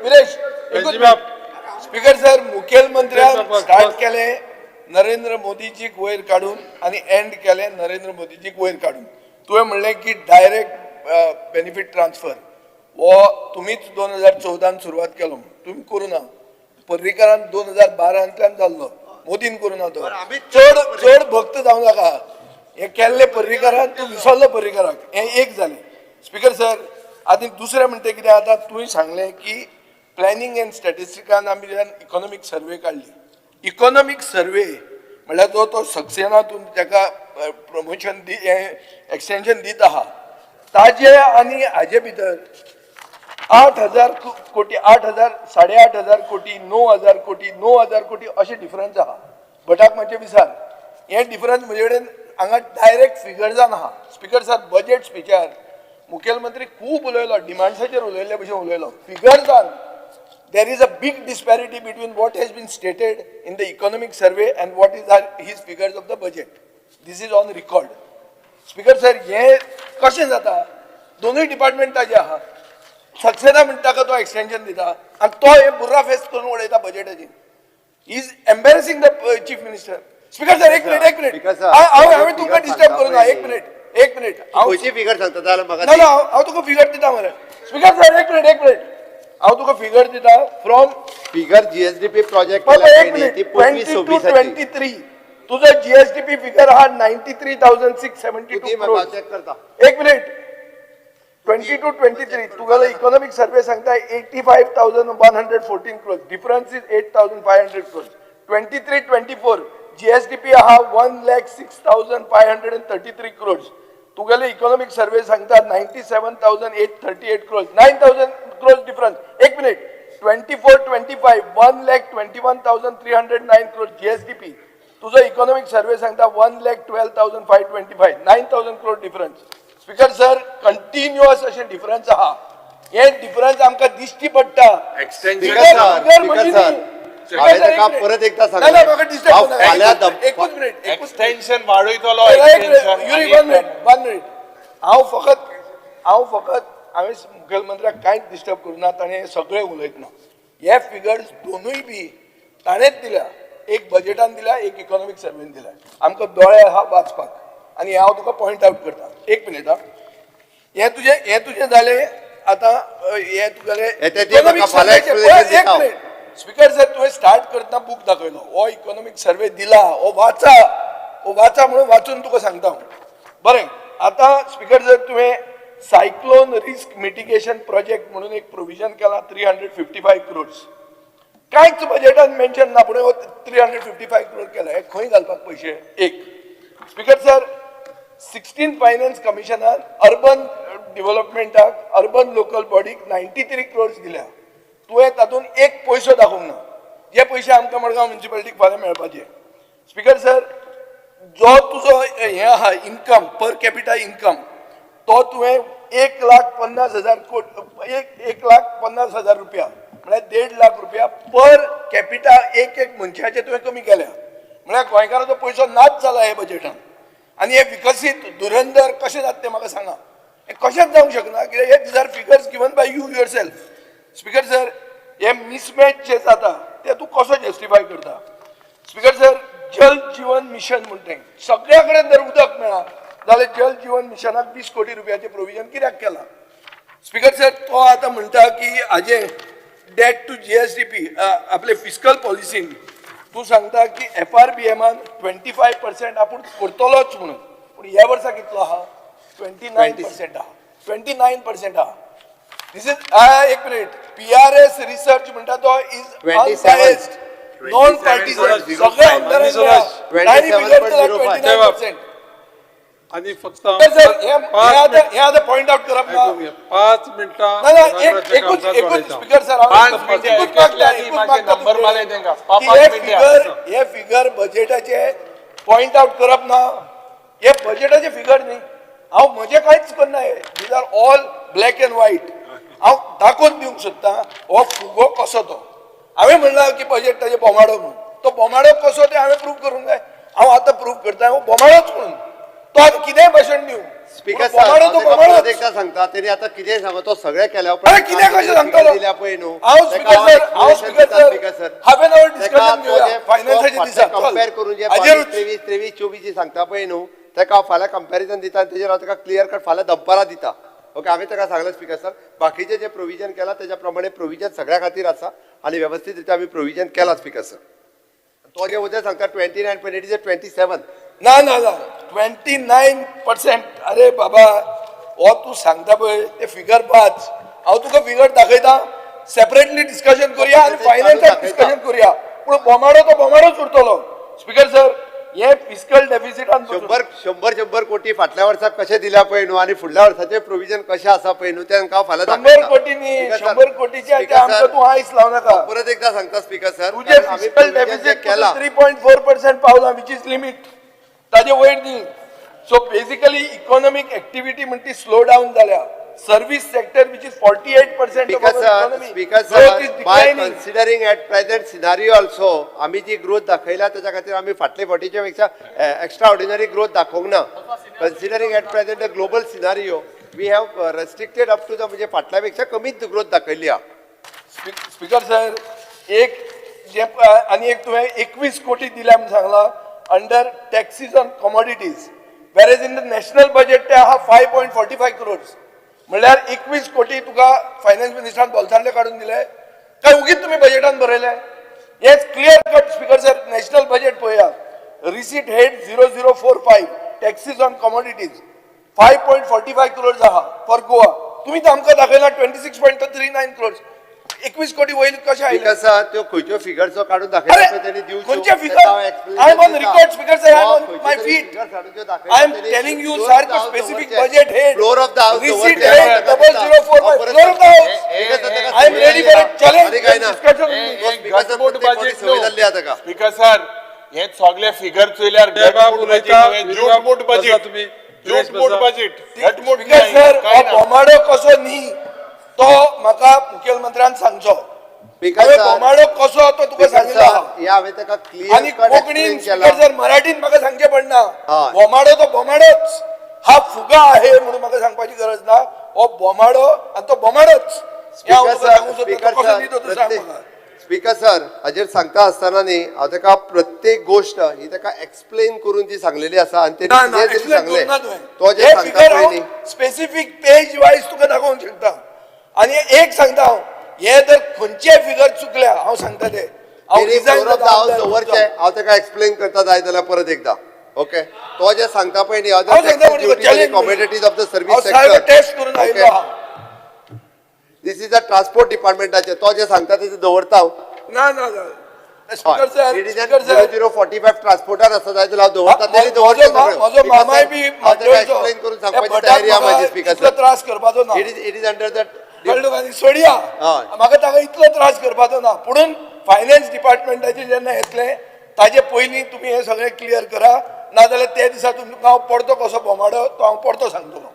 विरेश, एकूच. वेंचीबाब. Speaker sir, मुखेलमंत्र्यान बस, बस. Start केलें नरेंद्र मोदीजीक वयर काडून आनी एंड केलें नरेंद्र मोदीजीक वयर काडून. तुवें म्हणलें की डायरेक्ट बेनिफीट ट्रान्सफर हो तुमीच 2014न सुरवात केलो म्हूण. तुमी करूं ना. पर्रीकारान 2012ांतल्यान जाल्लो, मोदीन करूं ना तो. चड चड भक्त जावं नाका. हें केल्लें पर्रीकारान, तूं विसरलो पर्रीकाराक. हें एक जालें, स्पीकर सर. आनी दुसरें म्हणटा कितें, आतां तुवें सांगलें की प्लॅनिंग अँड स्टॅटिस्टिकान आमी इकॉनॉमीक सर्वे काडली. इकॉनॉमीक सर्वे म्हणल्यार जो तो सक्सेना तूं ताका प्रमोशन दी, हें एक्सटेंशन दीत आहा, ताजे आनी हाजे भितर 8,000 कोटी, 8,000, 8,500 कोटी, 9,000 कोटी, 9,000 कोटी अशें डिफरन्स आहा. भटाक मातशें विचार. हे डिफरन्स म्हजे कडेन हांगा डायरेक्ट फिगर्सान आहा. स्पिकर सर, बजेट स्पिचार मुखेलमंत्री खूब उलयलो, डिमांड्साचेर उलयल्ले भशेन उलयलो. फिगर्सान there is a big disparity between what has been stated in the economic survey and what is our, his figures of the budget. This is on record. Speaker sir, हे कशें जाता? दोनूय department ताजे आहा. सक्सेना म्हणटा ताका तो एक्सटेंशन दिता आनी तो हे बुर्रा फेस करून उडयता बजेटाची. Is embarrassing the chief minister. Speaker sir, एक मिनिट, एक मिनिट. Speaker sir, हांव हांवें तुमकां figure disturb करूं ना. सांगता एक मिनिट, एक मिनिट, हांव खंयची फिगर सांगता जाल्यार म्हाका. ना ना, हांव तुका फिगर दिता मरे. स्पीकर सर, एक मिनिट, एक मिनिट, हांव तुका फिगर दिता फ्रॉम फिगर जीएसडीपी प्रोजेक्ट एक ती मिनिट. 25 22 26. 23 तुझो जीएसडीपी फिगर हा 93,672 ती म्हाका क्रोर्स. चेक करता. एक मिनिट. 22-23 तुगेलो इकॉनॉमिक सर्वे सांगता 85,114 crores. Difference is 8500 crores. 23-24 GSDP आहा 1,06,533 crores. तुगेले इकॉनॉमिक सर्वे सांगता 97,838 crores, 9000 crores difference. एक मिनिट. 24-25 1,21,309 crores GSDP. तुझो इकॉनॉमिक सर्वे सांगता 1,12,525, 9000 crore difference. Speaker sir, continuous अशें डिफरन्स आहा. हे डिफरन्स आमकां दिश्टी पडटा. Extension. Speaker sir, speaker sir, हांवें ताका परत एकदां ना ना, म्हाका सांगलें. डिस्टर्ब हांव फाल्यां एकूच मिनिट, एकूच मिनिट. एक्सटेन्शन वाडयतलो. Yuri, one minute, one minute. हांव फकत हांवें मुखेलमंत्र्याक कांयच डिस्टर्ब करूं ना. ताणें हें सगळें उलयतना हे फिगर्स दोनूय बी ताणेंच दिल्या. एक बजेटान दिल्या, एक इकॉनॉमीक सर्वेन दिल्या. आमकां दोळे आहा वाचपाक आनी हांव तुका पॉयंट आउट करता. एक मिनिट हा. हें तुजें जालें. आतां हें तुगेलें हे ते ते म्हाका economic फाल्यां survey चे- explanation एक दिता हांव. मिनिट. स्पीकर सर, तुवें स्टार्ट करतना बूक दाखयलो. हो इकॉनॉमीक सर्वे दिला, हो वाचा, हो वाचा म्हणून वाचून तुका सांगता हांव. बरें, आतां स्पीकर सर, तुवें सायक्लोन रिस्क मिटिगेशन प्रोजेक्ट म्हणून एक प्रोविजन केला 355 क्रोर्स. कांयच बजेटान मेन्शन ना, पूण 355 क्रोर केला. हे खंय घालपाक पयशे? एक स्पीकर सर, 16 फायनान्स कमिशनान अर्बन डेव्हलपमेंटाक, अर्बन लोकल बॉडीक 93 क्रोर्स दिल्या. तुवें तातूंत एक पयसो दाखोवंक ना, जे पयशे आमकां मडगांव म्युनिसिपालिटीक फाल्यां मेळपाचे. स्पीकर सर, जो तुजो हें आहा, इन्कम पर कॅपिटा इन्कम, तो तुवें 1,50,000 कोट, 1,50,000 रुपया, म्हळ्यार 1.5 लाख रुपया पर कॅपिटा एक एक मनशाचे तुवें कमी केल्या. म्हळ्यार गोंयकाराचो पयसो नाच जाला हे बजेटान. आनी हे विकसीत धुरंधर कशें जाता तें म्हाका सांगा. हें कशेंच जावंक शकना, कित्याक हे these are figures given by you yourself. Speaker sir, hey mismatch जे जाता ते तूं कसो जस्टिफाय करता? स्पीकर सर, जल जीवन मिशन म्हणटा तें, सगळ्या कडेन जर उदक मेळा जाल्यार जल जीवन मिशनाक 20 कोटी रुपयाचें प्रोविजन कित्याक केलां? स्पीकर सर, तो आतां म्हणटा की हाजें डेट टू जीएसडीपी, आपले फिस्कल पॉलिसीन तूं सांगता की एफआरबीएमान 25% आपूण करतलोच म्हणून. पूण ह्या वर्सा कितलो आहा? 29% आहा, 29% आहा. This is, एक मिनिट, पीआरएस रिसर्च म्हणटा तो is 27. Unbiased, non partisan, सगळ्या आमदारांक. 27.05. 29%. आणि फक्त तर सर, हे हे पाच आतां हे आतां पॉयंट आउट करप ना. ऐकून घे. 5 मिनिटां ना ना, एक सभागृहाच्या एकूच कामकाज एकूच वाडयता. स्पीकर सर, हांव पाच एकूच मिनटां, मागता, एकल्यानी एकूच माझे मागता नंबर तुमचे. मारले तेंका. की पाच हे मिनटां. फिगर, हे फिगर बजेटाचे पॉयंट आउट करप ना. हे बजेटाचे फिगर न्ही. हांव म्हजें कांयच करना. हे these are all black and white. हांव दाखोवन दिवंक सोदता हो फुगो कसो तो. हांवें म्हणलां की बजेट ताजें बोमाडो म्हणून. तो बोमाडो कसो तें हांवें प्रूव करूंक जाय. हांव आतां प्रूव करता हो बोमाडोच म्हणून. तो आतां कितेंय भाशण दिवं. स्पीकर पूण बोमाडो तो सर, परत बोमाडोच. एकदा सांगता, तेणी आतां कितें सांगो तो सगळें केल्या अरे कितें कशें सांगतलो? दिल्या पळय न्हू. हांव स्पीकर सर, हांव speaker sir, half an our discussion घेवया फायनान्साच्या दिसा. कंपेर करून जे हाजेरूच. 23 23 24 जी सांगता पळय न्हू, तेका हांव फाल्यां कंपॅरिजन दिता आनी तेजेर हांव तेका क्लियर कट फाल्यां दनपारां दिता. ओके, हांवें तेका सांगलें स्पीकर सर, बाकीचे जे प्रोविजन केलां तेज्या प्रमाणे प्रोविजन सगळ्या खातीर आसा आनी वेवस्थीत रित्या आमी प्रोविजन केलां स्पीकर सर. तो जे उद्या सांगता 29 20 27. ना ना ना, 29%. अरे बाबा, हो तूं सांगता पळय ते फिगर पाच, हांव तुका फिगर दाखयता. सेपरेटली डिस्कशन करूया आनी फायनान्साक डिस्कशन करूया, पूण बोमाडो तो बोमाडोच उरतलो. स्पीकर सर, हे फिस्कल डेफिसिटान शंबर शंबर शंबर कोटी फाटल्या वर्साक कशें दिल्या पळय न्हू आनी फुडल्या वर्साचें प्रोविजन कशें आसा पळय न्हू, तें हांव फाल्यां 100 दाखयता. कोटी न्ही, स्पीकर सर, 100 कोटीचे स्पीकर आमकां सर, तूं आयस लावं नाका. परत एकदा सांगता स्पीकर सर, तुजें आमी फिस्कल provision जे डेफिसीट केलां 3.4% पावलां, which is limit, ताजे वयर न्ही. सो बेसिकली इकॉनॉमीक एक्टिविटी म्हणटी स्लो डावन जाल्या. Service sector, which is 48% of speaker our sir, economy, speaker growth sir, is by declining. Considering at present scenario also, आमी जी growth दाखयला त्याच्या खातीर आमी फाटले फावटीच्या पेक्षा एक्स्ट्रा ऑर्डिनरी ग्रोथ दाखोवंक ना. Considering at present the global scenario, we have restricted up to the, म्हणजे फाटल्या पेक्षा कमीच ग्रोथ दाखयल्ली आहा. स्पीकर सर, एक जे आनी एक तुवें 21 कोटी दिल्या म्हूण सांगला under taxes on commodities, whereas in the national budget ते आहा 5.45 क्रोर्स. म्हणल्यार 21 कोटी तुका फायनान्स मिनिस्टरान बोल्सांतले काडून दिले काय उगीच तुमी बजेटान बरयले? Yes, clear cut, speaker sir, national budget पळया. Receipt head 0045, taxes on commodities, 5.45 crores आहा फॉर गोवा. तुमी तर आमकां दाखयला 26.39 क्रोर्स. 21 कोटी वयर कशें आयले? स्पीकर सर, त्यो खंयच्यो फिगर्सो काडून दाखयला अरे, तेणी दिवच्यो. खंयचे figure? I am on record, speaker sir, I am on my feet. I am telling you सारको specific budget head. Floor of the house. Receipt head 0045, floor of the house. I am ready for a challenge discussion. घटमूट budget सवय जाल्ली आहा ताका. Speaker sir, हे सगळे figure चोयल्यार विनोबाब घटमूट उलयता, बजेट, विनोबाब झूटमूट बसा बजेट, तुमी. सुरेश झूटमूट बसा. बजेट, घटमूट स्पीकर नाही, सर, काय हो ना. बोमाडो कसो न्ही तो म्हाका मुखेलमंत्र्यान सांगचो. स्पीकर हांवें सर, बोमाडो कसो तो तुका स्पीकर सांगिल्लो सर, आहा. हे हांवें ताका क्लियर आणि कट कोकणीन एक्सप्लेन स्पीकर केला. सर, मराठीन म्हाका सांगचें पडना. हय. बोमाडो तो बोमाडोच, हा फुगा आहे म्हणून म्हाका सांगपाची गरज ना. हो बोमाडो आनी तो बोमाडोच हें हांव स्पीकर तुका सर, सांगूंक सोदता. स्पीकर तो कसो सर, न्ही तो तूं सांग म्हाका. स्पीकर सर, हाजेर सांगता आसतना न्ही हांव ताका प्रत्येक गोश्ट ही ताका एक्सप्लेन करून ती सांगलेली आसा आनी तेणी ना ना, कितें तरी एक्सप्लेन सांगलें करूं ना तुवें. तो जें हे सांगता फिगर पळय न्ही हांव स्पेसिफीक पेज वायज तुका दाखोवंक शकता. आनी एक सांगता हांव, हे जर खंयचेय फिगर चुकल्या, हांव सांगता ते हांव तेणी resign floor of the जाता हाऊस आमदार. दवरचें, हांव ताका एक्सप्लेन करता जाय जाल्यार परत एकदां. ओके, तो जें सांगता पळय न्ही हांव सांगता म्हणून तुका challenge. Commodities of the हांव सर्वीस सारको सेक्टर, टेस्ट करून आयिल्लो आहा. This is a transport डिपार्टमेंटाचे, तो जे सांगता तेजें दवरता हांव. ना ना ना, speaker sir, it is speaker zero sir, 045 transporter आसा जाय जाल्यार हांव दवरता, तेणी म्हजो दवरचें सगळें. म्हजो मामाय बी हांव ताका एक्सप्लेन करून सांगपाची तयारी आहा म्हाजी स्पीकर इतलो सर. त्रास करपाचो ना. It is under the कळ्ळें तुका? आनी सोडया. हय. म्हाका ताका इतलो त्रास करपाचो ना. पुणून फायनान्स डिपार्टमेंटाचेर जेन्ना येतलें ताजे पयलीं तुमी हें सगळें क्लियर करा, नाजाल्यार त्या दिसा तुमकां हांव परतो कसो बोमाडो तो हांव परतो सांगतलो.